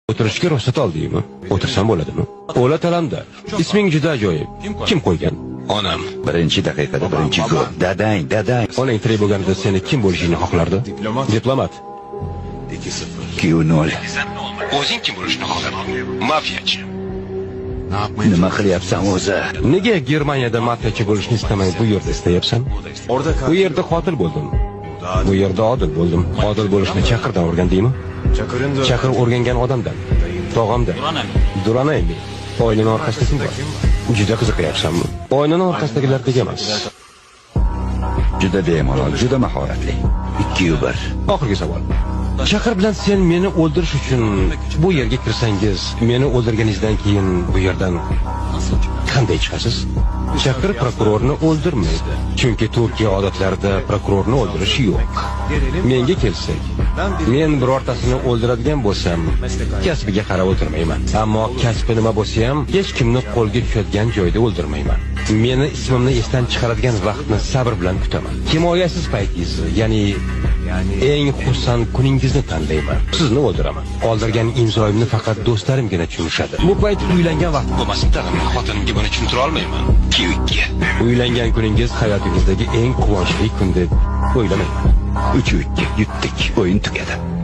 O'tirishga ruxsat oldingmi? O'tirsam bo'ladimi? O'lat alamdar. Isming juda ajoyib. Kim qo'ygan? Onam. Birinchi daqiqada birinchi gol. Dadang, dadang. Onang tirik bo'lganida seni kim bo'lishingni xohlardi? Diplomat. Q0. O'zing kim bo'lishni xohlarding? Mafiyachi. Nima qilyapsan o'zi? Nega Germaniyada mafiyachi bo'lishni istamay bu yerda istayapsan? U yerda qotil bo'ldim. Bu yerda odil bo'ldim. Odil bo'lishni Chaqirdan o'rgandingmi? Chaqir o'rgangan odamdan. Tog'amdan. Duranaymi? Oynani orqasida kim bor? Juda qiziqyapsanmi? Oynani orqasidagilardek emas. Juda bemalol, juda mahoratli. 2-1. Oxirgi savol. Chaqir bilan sen meni o'ldirish uchun bu yerga kirsangiz, meni o'ldirganingizdan keyin bu yerdan qanday chiqasiz? Chaqir prokurorni o'ldirmaydi. Chunki Turkiya odatlarida prokurorni o'ldirish yo'q. Menga kelsak, men birortasini o'ldiradigan bo'lsam, kasbiga qarab o'tirmayman. Ammo kasbi nima bo'lsa ham, hech kimni qo'lga tushadigan joyda o'ldirmayman. Meni ismimni esdan chiqaradigan vaqtni sabr bilan kutaman. Himoyasiz paytingizni, ya'ni eng xursand kuningizni tanlayman. Sizni o'ldiraman. Qoldirgan imzoyimni faqat do'stlarimgina tushunishadi. Bu payt uylangan vaqt bo'lmasin tag'in, xotinimga buni tushuntira olmayman. 2-2. Uylangan kuningiz hayotingizdagi eng quvonchli kun deb o'ylamayman. 3-2. Yutdik. O'yin tugadi.